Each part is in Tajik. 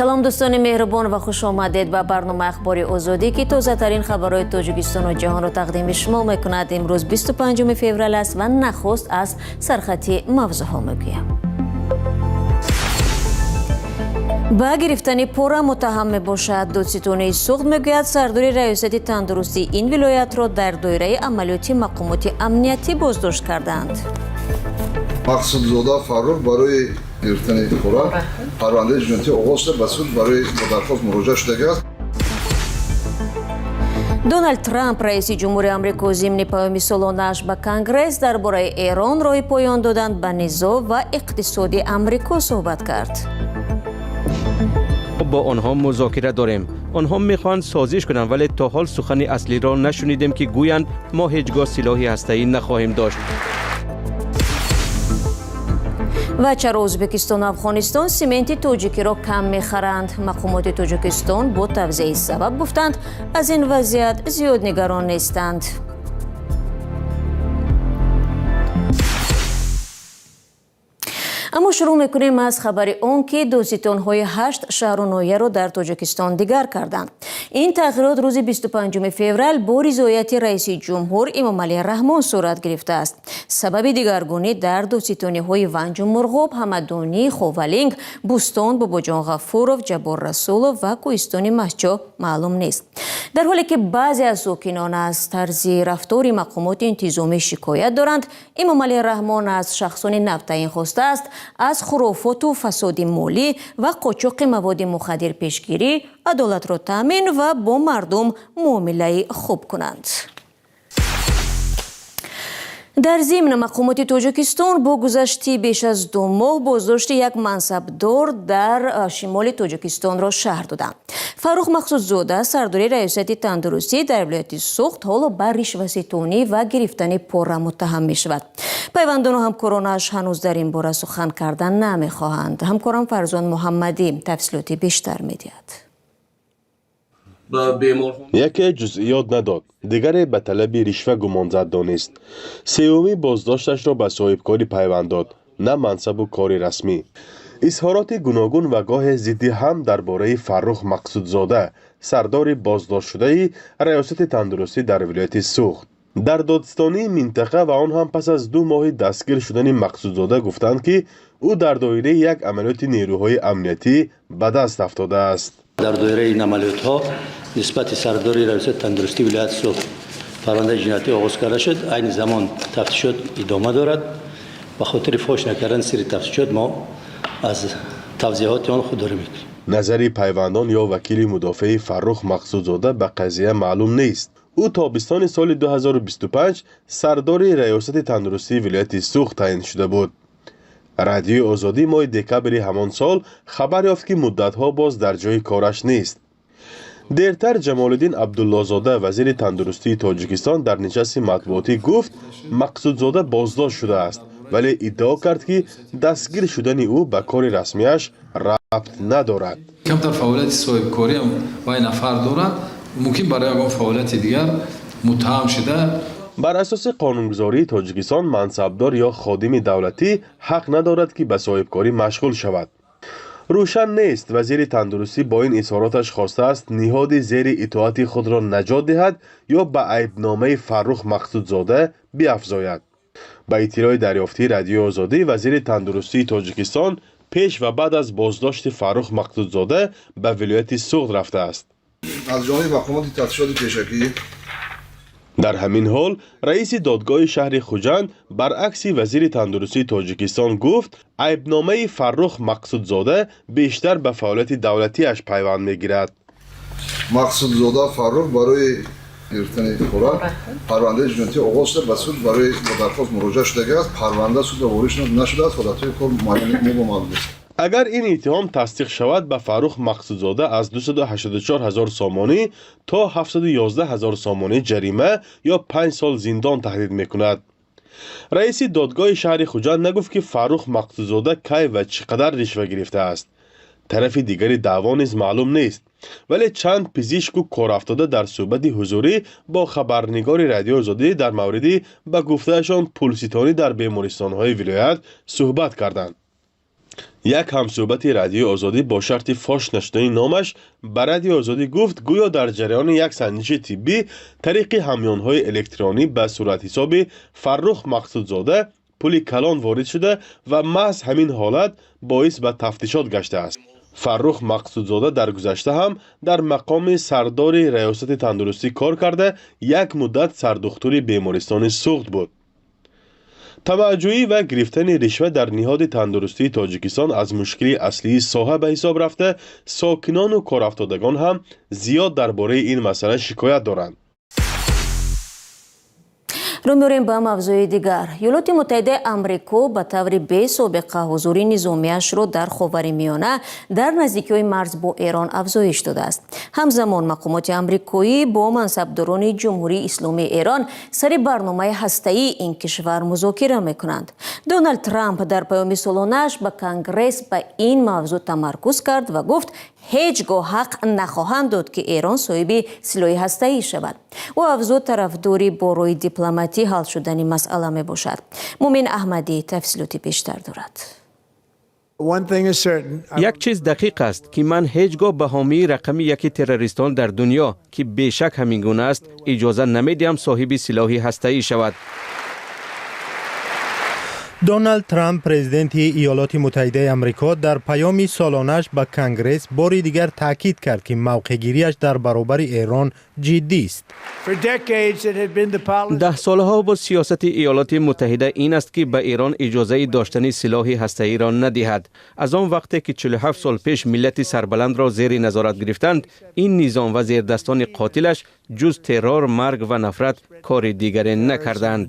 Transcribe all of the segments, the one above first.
Салом, дӯстони меҳрубон, ва хуш омадед ба барномаи Ахбори Озодӣ, ки тозатарин хабарҳои Тоҷикистону ҷаҳонро тақдими шумо мекунад. Имрӯз 25 феврал аст ва нахуст аз сархати мавзӯъҳо мегӯям. Ба гирифтани пора муттаҳам мебошад. Додситонии Суғд мегӯяд, сардори раёсати тандурустии ин вилоятро дар доираи амалиёти мақомоти амниятӣ боздошт кардаанд. Мақсудзода Фаррух барои гирифтани пора парвандаи ҷиноятӣ оғоз шуда, ба суд барои бо дархост муроҷиат шудагиаст. Дональд Трамп, раиси ҷумҳури Амрико, зимни паёми солонааш ба Конгресс дар бораи Эрон, роҳи поён додан ба низоъ ва иқтисоди Амрико суҳбат кард. Бо онҳо музокира дорем. Онҳо мехоҳанд созиш кунанд, вале то ҳол сухани аслиро нашунидем, ки гӯянд мо ҳеҷ гоҳ силоҳи ҳастаӣ нахоҳем дошт. Ва чаро Ӯзбекистону Афғонистон сименти тоҷикиро кам мехаранд? Мақомоти Тоҷикистон бо тавзеҳи сабаб гуфтанд, аз ин вазъият зиёд нигарон нестанд. Аммо шурӯъ мекунем аз хабари он, ки додситонҳои ҳашт шаҳру ноҳияро дар Тоҷикистон дигар карданд. Ин тағйирот рӯзи 25 феврал бо ризояти раиси ҷумҳур Эмомалӣ Раҳмон сурат гирифтааст. Сабаби дигаргунӣ дар додситониҳои Ванҷу Мурғоб, Ҳамадонӣ, Ховалинг, Бӯстон, Бобоҷон Ғафуров, Ҷаббор Расулов ва Кӯҳистони Мастчоҳ маълум нест. Дар ҳоле ки баъзе аз сокинон аз тарзи рафтори мақомоти интизомӣ шикоят доранд, Эмомалӣ Раҳмон аз шахсони навтаъин хостааст, аз хурофоту фасоди молӣ ва қочоқи маводи мухаддир пешгирӣ, адолатро таъмин ва бо мардум муомилаи хуб кунанд. Дар зимн, мақомоти Тоҷикистон бо гузашти беш аз 2 моҳ боздошти як мансабдор дар шимоли Тоҷикистонро шарҳ доданд. Фаррух Мақсудзода, сардори раёсати тандурустӣ дар вилояти Суғд, ҳоло ба ришваситонӣ ва гирифтани пора муттаҳам мешавад. Пайвандону ҳамкоронаш ҳанӯз дар ин бора сухан кардан намехоҳанд. Ҳамкорам Фарзон Муҳаммадӣ тафсилоти бештар медиҳад. Яке ҷузъиёт надод, дигаре ба талаби ришва гумонзад донист, сеюмӣ боздошташро ба соҳибкорӣ пайванд дод, на мансабу кори расмӣ. Изҳороти гуногун ва гоҳе зидди ҳам дар бораи Фаррух Мақсудзода, сардори боздоштшудаи раёсати тандурустӣ дар вилояти Суғд. Дар додситонии минтақа, ва он ҳам пас аз 2 моҳи дастгир шудани Мақсудзода, гуфтанд, ки ӯ дар доираи як амалиёти нерӯҳои амниятӣ ба даст афтодааст. Дар доираи ин амалиётҳо нисбати сардори раёсати тандурустии вилояти Суғд парвандаи ҷиноятӣ оғоз карда шуд. Айни замон тафтишот идома дорад. Ба хотири фош накардани сирри тафтишот мо аз тавзеҳоти он худдорӣ мекунем. Назари пайвандон ё вакили мудофеи Фаррух Мақсудзода ба қазия маълум нест. Ӯ тобистони соли 2025 сардори раёсати тандурустии вилояти Суғд таъин шуда буд. Радиои Озодӣ моҳи декабри ҳамон сол хабар ёфт, ки муддатҳо боз дар ҷои кораш нест. Дертар Ҷамолиддин Абдуллозода, вазири тандурустии Тоҷикистон, дар нишасти матбуотӣ гуфт, Мақсудзода боздошт шудааст, вале иддао кард, ки дастгир шудани ӯ ба кори расмиаш рабт надорад. Камтар фаъолияти соҳибкориам вай нафар дорад, мумкин барои ягон фаъолияти дигар муттаҳам шуда. Бар асоси қонунгузории Тоҷикистон, мансабдор ё ходими давлатӣ ҳақ надорад, ки ба соҳибкорӣ машғул шавад. Рӯшан нест, вазири тандурустӣ бо ин изҳороташ хостааст ниҳоди зери итоати худро наҷот диҳад ё ба айбномаи Фаррух Мақсудзода биафзояд. Ба иттилои дарёфтии Радиои Озодӣ, вазири тандурустии Тоҷикистон пеш ва баъд аз боздошти Фаррух Мақсудзода ба вилояти Суғд рафтааст. Аз ҷониби мақомоти тафтишоти пешакӣ. Дар ҳамин ҳол, раиси додгоҳи шаҳри Хуҷанд баръакси вазири тандурустии Тоҷикистон гуфт, айбномаи Фаррух Мақсудзода бештар ба фаъолияти давлатиаш пайванд мегирад. Мақсудзода Фаррух барои гирифтани пора парвандаи ҷиноятӣ оғоз шуда, ба суд барои бо дархост муроҷиат шудагиаст. Парванда судро ворид нашудааст, ҳолатҳои кор муайян мобомаълум нест. Агар ин иттиҳом тасдиқ шавад, ба Фаррух Мақсудзода аз 284 ҳазор сомонӣ то 711 ҳазор сомонӣ ҷарима ё 5 сол зиндон таҳдид мекунад. Раиси додгоҳи шаҳри Хуҷанд нагуфт, ки Фаррух Мақсудзода кай ва чӣ қадар ришва гирифтааст. Тарафи дигари даъво низ маълум нест, вале чанд пизишку корафтода дар суҳбати ҳузурӣ бо хабарнигори Радиои Озодӣ дар мавриди, ба гуфтаашон, пулситонӣ дар бемористонҳои вилоят суҳбат карданд. Як ҳамсӯҳбати Радиои Озодӣ бо шарти фош нашудани номаш ба Радиои Озодӣ гуфт, гӯё дар ҷараёни як санҷиши тиббӣ тариқи ҳамёнҳои электронӣ ба суратҳисоби Фаррух Мақсудзода пули калон ворид шуда ва маҳз ҳамин ҳолат боис ба тафтишот гаштааст. Фаррух Мақсудзода дар гузашта ҳам дар мақоми сардори Раёсати тандурустӣ кор карда, як муддат сардухтури бемористони Суғд буд. Тамаъҷӯӣ ва гирифтани ришва дар ниҳоди тандурустии Тоҷикистон аз мушкили аслии соҳа ба ҳисоб рафта, сокинону корафтодагон ҳам зиёд дар бораи ин масъала шикоят доранд. Рӯ меорем ба мавзӯи дигар. Иёлоти Муттаҳидаи Амрико ба таври бесобиқа ҳузури низомиашро дар Ховари Миёна, дар наздикиҳои марз бо Эрон, афзоиш додааст. Ҳамзамон мақомоти амрикоӣ бо мансабдорони Ҷумҳурии Исломии Эрон сари барномаи ҳастаии ин кишвар музокира мекунанд. Доналд Трамп дар паёми солонааш ба Конгресс ба ин мавзӯъ тамаркуз кард ва гуфт, ҳеҷ гоҳ ҳақ нахоҳанд дод, ки Эрон соҳиби силоҳи ҳастаӣ шавад. Ӯ афзуд, тарафдори бо роҳи дипломатӣ ҳал шудани масъала мебошад. Мумин Аҳмадӣ тафсилоти бештар дорад. Як чиз дақиқ аст, ки ман ҳеҷ гоҳ ба ҳомии рақами яки террористон дар дунё, ки бешак ҳамин гуна аст, иҷоза намедиҳам соҳиби силоҳи ҳастаӣ шавад. Доналд Трамп, президенти Иёлоти Муттаҳидаи Амрико, дар паёми солонааш ба Конгресс бори дигар таъкид кард, ки мавқеъгириаш дар баробари Эрон ҷиддист. Даҳсолаҳо боз сиёсати Иёлоти Муттаҳида ин аст, ки ба Эрон иҷозаи доштани силоҳи ҳастаиро надиҳад. Аз он вақте ки 47 сол пеш миллати сарбаландро зери назорат гирифтанд, ин низом ва зердастони қотилаш ҷуз террор, марг ва нафрат кори дигаре накарданд.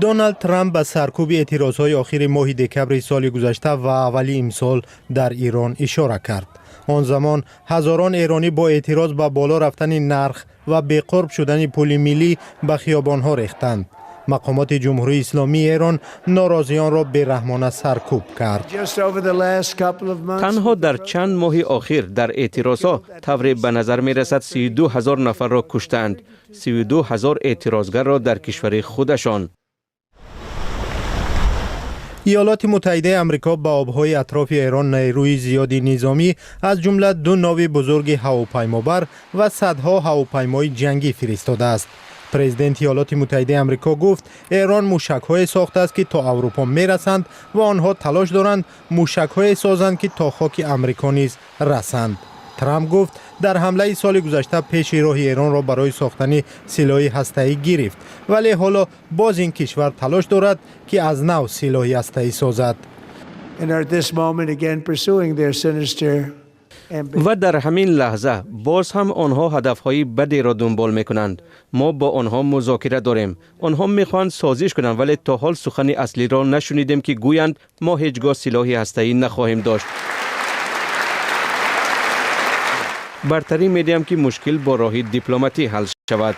Доналд Трамп ба саркӯби эътирозҳои охири моҳи декабри соли гузашта ва аввали имсол дар Ирон ишора кард. Он замон ҳазорон эронӣ бо эътироз ба боло рафтани нарх ва беқурб шудани пули миллӣ ба хиёбонҳо рехтанд. Мақомоти Ҷумҳурии Исломии Эрон норозиёнро бераҳмона саркӯб кард. Танҳо дар чанд моҳи охир дар эътирозҳо тавре ба назар мерасад, 32 000 нафарро куштаанд, 32 000 эътирозгарро дар кишвари худашон. Иёлоти Муттаҳидаи Амрико ба обҳои атрофи Эрон нерӯи зиёди низомӣ, аз ҷумла ду нови бузурги ҳавопаймобар ва садҳо ҳавопаймои ҷангӣ фиристодааст. Президенти Иёлоти Муттаҳидаи Амрико гуфт, Эрон мушакҳое сохтааст, ки то Аврупо мерасанд, ва онҳо талош доранд мушакҳое созанд, ки то хоки Амрико низ расанд. Трамп гуфт, дар ҳамлаи соли гузашта пеши роҳи Эронро барои сохтани силоҳи ҳастаӣ гирифт, вале ҳоло боз ин кишвар талош дорад, ки аз нав силоҳи ҳастаӣ созад. Ва дар ҳамин лаҳза боз ҳам онҳо ҳадафҳои бадеро дунбол мекунанд. Мо бо онҳо музокира дорем. Онҳо мехоҳанд созиш кунанд, вале то ҳол сухани аслиро нашунидем, ки гӯянд, мо ҳеҷ гоҳ силоҳи ҳастаӣ нахоҳем дошт. Бартарӣ медиҳам, ки мушкил бо роҳи дипломатӣ ҳал шавад.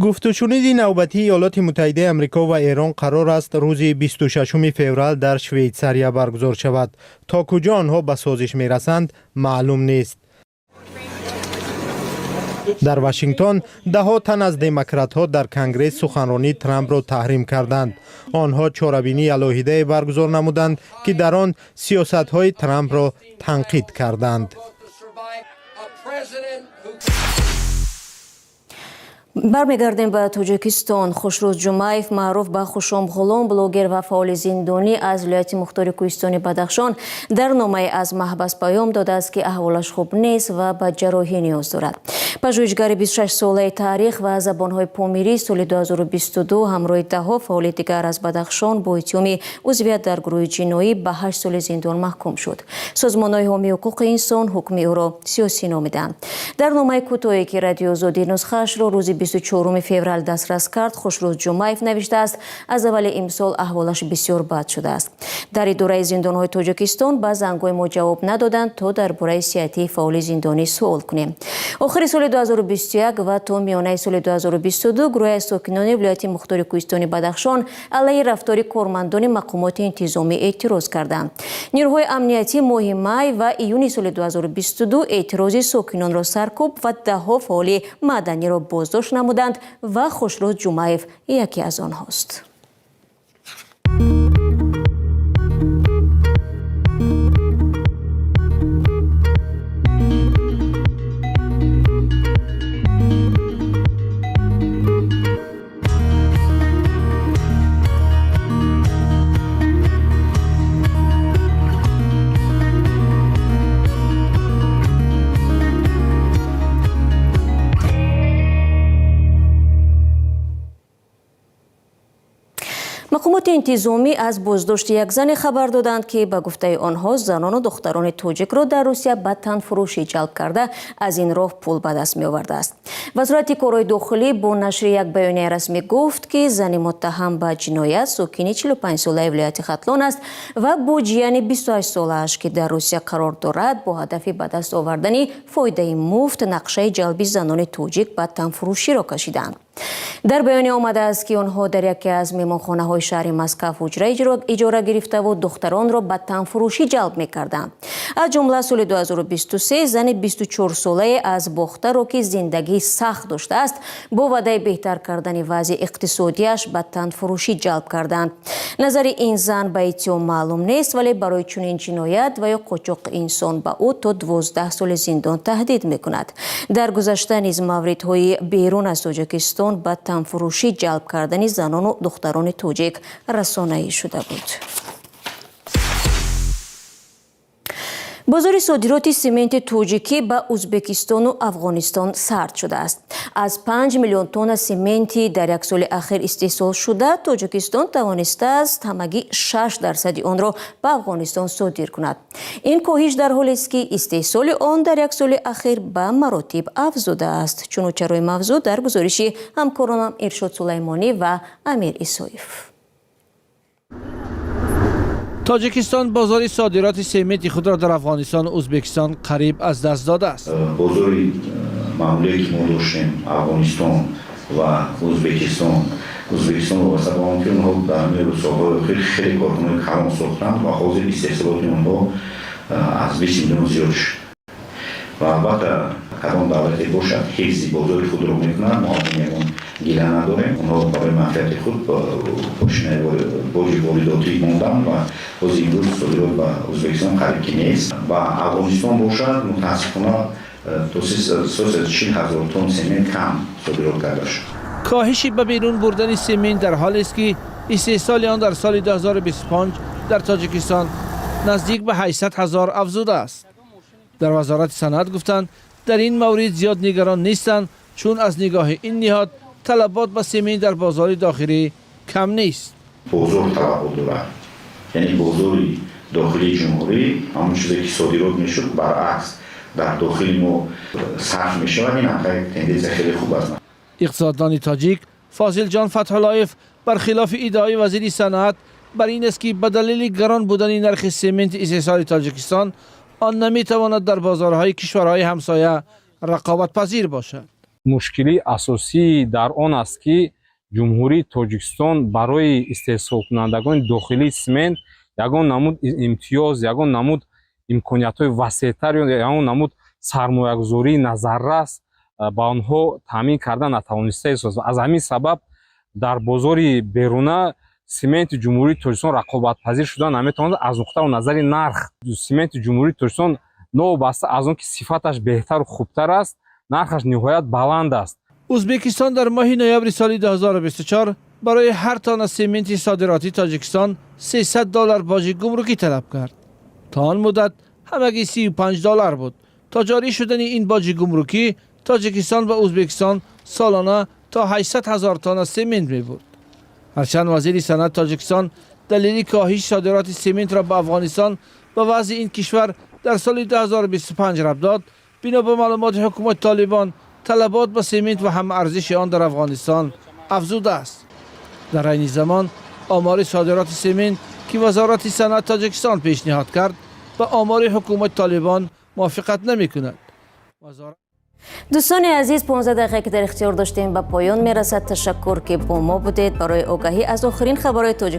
Гуфтушуниди навбатии Иёлоти Муттаҳидаи Амрико ва Эрон қарор аст рӯзи 26 феврал дар Швейтсария баргузор шавад. То куҷо онҳо ба созиш мерасанд, маълум нест. Дар Вашингтон даҳҳо тан аз демократҳо дар Конгресс суханронии Трампро таҳрим карданд. Онҳо чорабинии алоҳидае баргузор намуданд, ки дар он сиёсатҳои Трампро танқид карданд. Бармегардем ба Тоҷикистон. Хушрӯз Ҷумаев, маъруф ба Хушом Ғулом, блогер ва фаъоли зиндонӣ аз вилояти мухтори Кӯҳистони Бадахшон, дар номае аз маҳбас паём додааст, ки аҳволаш хуб нест ва ба ҷарроҳӣ ниёз дорад. Пажӯҳишгари 26-солаи таърих ва забонҳои помирӣ соли 2022 ҳамроҳи даҳҳо фаъоли дигар аз Бадахшон бо иттиҳоми узвият дар гурӯҳи ҷиноӣ ба 8 соли зиндон маҳкум шуд. Созмонҳои ҳомии ҳуқуқи инсон ҳукми ӯро сиёсӣ номиданд. Дар номаи кӯтоҳе, ки Радиои Озодӣ нусхаашро рӯзи 24 феврал дастрас кард, Хушрӯз Ҷумаев навиштааст, аз аввали имсол аҳволаш бисёр бад шудааст. Дар идораи зиндонҳои Тоҷикистон ба зангҳои мо ҷавоб надоданд, то дар бораи сиҳатии фаъоли зиндонӣ суол кунем. Охири соли 2021 ва то миёнаи соли 2022 гурӯҳе аз сокинони вилояти мухтори кӯҳистони Бадахшон алайҳи рафтори кормандони мақомоти интизомӣ эътироз карданд. Нирӯҳои амниятӣ моҳи май ва июни соли 2022 эътирози сокинонро саркӯб ва даҳҳо фаъоли маданиро боздошт намуданд ва Хушрӯз Ҷумаев яке аз онҳост. Мақомоти интизомӣ аз боздошти як зане хабар доданд, ки ба гуфтаи онҳо занону духтарони тоҷикро дар Русия ба танфурӯшӣ ҷалб карда, аз ин роҳ пул ба даст меовардааст. Вазорати корҳои дохилӣ бо нашри як баёнияи расмӣ гуфт, ки зани муттаҳам ба ҷиноят сокини 45-солаи вилояти Хатлон аст ва бо ҷияни 28-солааш, ки дар Русия қарор дорад, бо ҳадафи ба даст овардани фоидаи муфт нақшаи ҷалби занони тоҷик ба танфурӯширо кашиданд. Дар баёния омадааст, ки онҳо дар яке аз меҳмонхонаҳои шаҳри Москав ҳуҷра иҷора гирифтаву духтаронро ба танфурӯшӣ ҷалб мекарданд. Аз ҷумла соли 2023 зани 24-солае аз Бохтаро, ки зиндагии сахт доштааст, бо ваъдаи беҳтар кардани вазъи иқтисодиаш ба танфурӯшӣ ҷалб карданд. Назари ин зан ба иттиҳом маълум нест, вале барои чунин ҷиноят ва ё қочоқи инсон ба ӯ то 12 соли зиндон таҳдид мекунад. Дар гузашта низ мавридҳои берун аз Тоҷикистон ба танфурӯшӣ ҷалб кардани занону духтарони тоҷик расонаӣ шуда буд. Бозори содироти сементи тоҷикӣ ба Узбекистону Афғонистон сард шудааст. Аз 5 миллион тонна сементи дар як соли ахир истеҳсол шуда, Тоҷикистон тавонистааст ҳамагӣ 6% онро ба Афғонистон содир кунад. Ин коҳиш дар ҳолест, ки истеҳсоли он дар як соли ахир ба маротиб афзудааст. Чуну чарои мавзӯъ дар гузориши ҳамкоронам Иршод Сулаймонӣ ва Амир Исоев. Тоҷикистон бозори содироти сементи худро дар Афғонистон, Ӯзбекистон қариб аз даст додааст. Бозори маъмулие, ки мо доштем, Афғонистон ва Ӯзбекистон. Ӯзбекистон вобаста ба он ки онҳо дар ҳамин солҳои охир хеле корхонаҳои калон сохтанд ва ҳозир истеҳсолоти онҳо аз 20 миллион зиёд шуд. Ва албатта, кадом давлате бошад, ҳифзи бозори худро мекунад. Мо аз ин ягон гила надорем. Онҳо барои манфиати худ пошинаи боҷи воридотӣ монданд ва боз имрӯз содирот ба Ӯзбекистон қариб ки нест. Ба Афғонистон бошад, мутаассифона, то 340 ҳазор тонн семент кам содирот карда шуд. Коҳиши ба берун бурдани семент дар ҳолест, ки истеҳсоли он дар соли 2025 дар Тоҷикистон наздик ба 800 ҳазор афзудааст. Дар Вазорати саноат гуфтанд, дар ин маврид зиёд нигарон нестанд, чун аз нигоҳи ин ниҳод талабот ба семент дар бозори дохилӣ кам нест. Бозор талабот дорад, яъне бозори дохилии ҷумҳурӣ ҳамон чизе, ки содирот мешуд, баръакс, дар дохили мо сарф мешавад. Ин ҳам тенденсия хеле хуб аст. Иқтисоддони тоҷик Фозилҷон Фатҳуллоев бар хилофи иддаои вазири саноат бар ин аст, ки ба далели гарон будани нархи сементи истеҳсоли Тоҷикистон он наметавонад дар бозорҳои кишварҳои ҳамсоя рақобатпазир бошад. Мушкилии асосӣ дар он аст, ки Ҷумҳурии Тоҷикистон барои истеҳсолкунандагони дохилии семент ягон намуд имтиёз, ягон намуд имкониятҳои васеътар, ягон намуд сармоягузории назаррас ба онҳо таъмин карда натавониста истодааст. Аз ҳамин сабаб дар бозори беруна сементи Ҷумҳурии Тоҷикистон рақобатпазир шуда наметавонад. Аз нуқтау назари нарх сементи Ҷумҳурии Тоҷикистон, новобаста аз он ки сифаташ беҳтару хубтар аст, нархаш ниҳоят баланд аст. Ӯзбекистон дар моҳи ноябри соли 2024 барои ҳар тонна сементи содиротии Тоҷикистон 300 доллар боҷи гумрукӣ талаб кард. То он муддат ҳамагӣ 35 доллар буд. То ҷорӣ шудани ин боҷи гумрукӣ Тоҷикистон ба Ӯзбекистон солона то 800 ҳазор тонна семент мебурд. Ҳарчанд вазири саноат Тоҷикистон далели коҳиши содироти сементро ба Афғонистон ба вазъи ин кишвар дар соли 2025 рабт дод, бино ба маълумоти ҳукумати Толибон Талабот ба семент ва ҳам арзиши он дар Афғонистон афзудааст. Дар айни замон омори содироти семент, ки Вазорати саноат Тоҷикистон пешниҳод кард, ба омори ҳукумати Толибон мувофиқат намекунад. Дӯстони азиз, 15 дақиқа, ки дар ихтиёр доштем, ба поён мерасад. Ташаккур, ки бо мо будед. Барои огаҳӣ аз охирин хабарҳои тоҷик